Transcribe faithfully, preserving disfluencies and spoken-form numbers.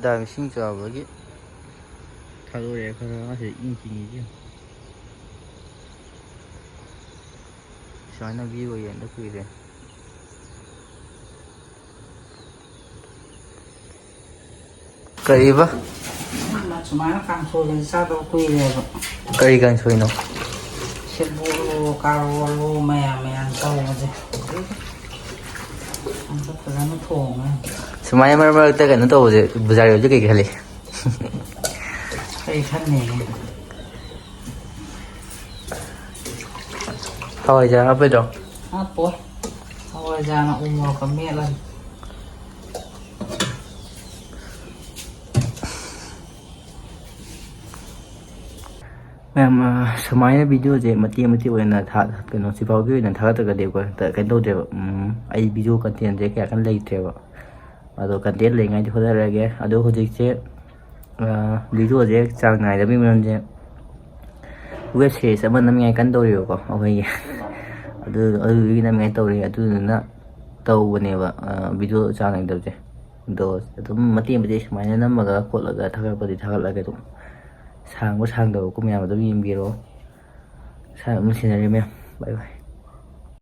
Dam ꯏꯁꯤꯡ ꯆꯥꯎꯕꯒꯤ ꯊꯥꯗꯣꯔꯛꯑꯦ ꯈꯔ ꯈꯔ꯫ ꯉꯁꯤ ꯏꯪ ꯆꯤꯡꯉꯤꯁꯦ ꯁꯨꯃꯥꯏꯅ ꯚ꯭ꯌꯨꯒ ꯌꯦꯡꯗ ꯀꯨꯏꯔꯦ꯫ ꯀꯔꯤꯕ? ꯁꯨꯃꯥꯏꯅ ꯀꯥꯡꯁꯣꯏꯒ ꯆꯥꯗꯕ ꯀꯨꯏꯔꯦꯕ꯫ ꯀꯔꯤ ꯀꯥꯡꯁꯣꯏꯅꯣ? ꯁꯦꯕꯣꯠꯂꯣ, ꯀꯥꯔꯣꯠꯂꯣ, ꯃꯌꯥꯝ ꯃꯌꯥꯝ ꯇꯧꯕꯁꯦ꯫ ꯑꯝꯇ ꯐꯖꯅ ꯊꯣꯡꯉꯦ꯫ ꯁꯨꯃꯥꯏꯅ ꯃꯔꯛ ꯃꯔꯛꯇ ꯀꯩꯅꯣ ꯇꯧꯕꯁꯦ ꯕꯖꯥꯔ ꯌꯧꯕꯁꯦ ꯀꯩ ꯈꯜꯂꯤ? ꯀꯩ ꯈꯟꯅꯦꯒꯦ? ꯍꯋꯥꯏꯖꯥꯔ ꯍꯥꯞꯄꯩꯗꯣ? ꯍꯥꯞꯄꯣ꯫ ꯍꯋꯥꯏꯖꯥꯔꯅ ꯎ ꯃꯣꯔꯣꯛꯀ ꯃꯦꯠꯂꯅꯤ꯫ ꯃꯌꯥꯝ, ꯑ, ꯁꯨꯃꯥꯏꯅ ꯚꯤꯗꯤꯑꯣꯁꯦ ꯃꯇꯦꯛ ꯃꯇꯦꯛ ꯑꯣꯏꯅ ꯊꯥ-, ꯀꯩꯅꯣ, ꯁꯤꯐꯥꯎꯒꯤ ꯑꯣꯏꯅ ꯊꯥꯒꯠꯇ꯭ꯔꯒꯗꯤꯀꯣ, ꯍꯦꯛꯇ ꯀꯩꯅꯣ ꯇꯧꯗꯦꯕ꯫ ꯎꯝ, ꯑꯩ ꯚꯤꯗꯤꯑꯣ ꯀꯟꯇꯦꯟꯁꯦ ꯀꯌꯥ ꯀꯟꯅ ꯂꯩꯇ꯭ꯔꯦꯕ꯫ ꯑꯗꯣ ꯀꯟꯇꯦꯟ ꯂꯩꯉꯩꯗꯤ ꯍꯣꯠꯅꯔꯛꯑꯒꯦ꯫ ꯑꯗꯣ ꯍꯧꯖꯤꯛꯁꯦ, ꯑ, ꯚꯤꯗꯤꯑꯣꯁꯦ ꯆꯥꯡ ꯅꯥꯏꯗꯕꯒꯤ ꯃꯔꯝꯁꯦ, ꯋꯦꯕ ꯁꯤꯔꯤꯁ ꯑꯃ ꯅꯝꯅꯤꯡꯉꯥꯏ ꯀꯟꯅ ꯇꯧꯔꯤꯕꯀꯣ ꯑꯩꯈꯣꯏꯒꯤ꯫ ꯑꯗꯨ, ꯑꯗꯨꯗꯨꯒꯤ ꯅꯝꯅꯤꯡꯉꯥꯏ ꯇꯧꯔꯤ꯫ ꯑꯗꯨꯗꯨꯅ ꯇꯧꯕꯅꯦꯕ, ꯑ, ꯚꯤꯗꯤꯑꯣ ꯆꯥꯡ ꯅꯥꯏꯗꯕꯁꯦ꯫ ꯑꯗꯣ ꯑꯗꯨꯝ ꯃꯇꯦꯛ ꯃꯇꯦꯛ ꯁꯨꯃꯥꯏꯅ ꯅꯝꯃꯒ ꯈꯣꯠꯂꯒ ꯊꯥꯒꯠꯄꯗꯤ ꯊꯥꯒꯠꯂꯛꯑꯒꯦ꯫ ꯑꯗꯨꯝ ꯁꯥꯡꯕ ꯁꯥꯡꯗꯕ ꯀꯨꯝ ꯃꯌꯥꯝ ꯑꯗꯨꯝ ꯌꯦꯡꯕꯤꯔꯣ꯫ ꯁꯥ ꯑꯗꯨꯝ ꯁꯤꯟꯅꯔꯤ ꯃꯌꯥꯝ꯫ ꯕꯥꯏ ꯕꯥꯏ꯫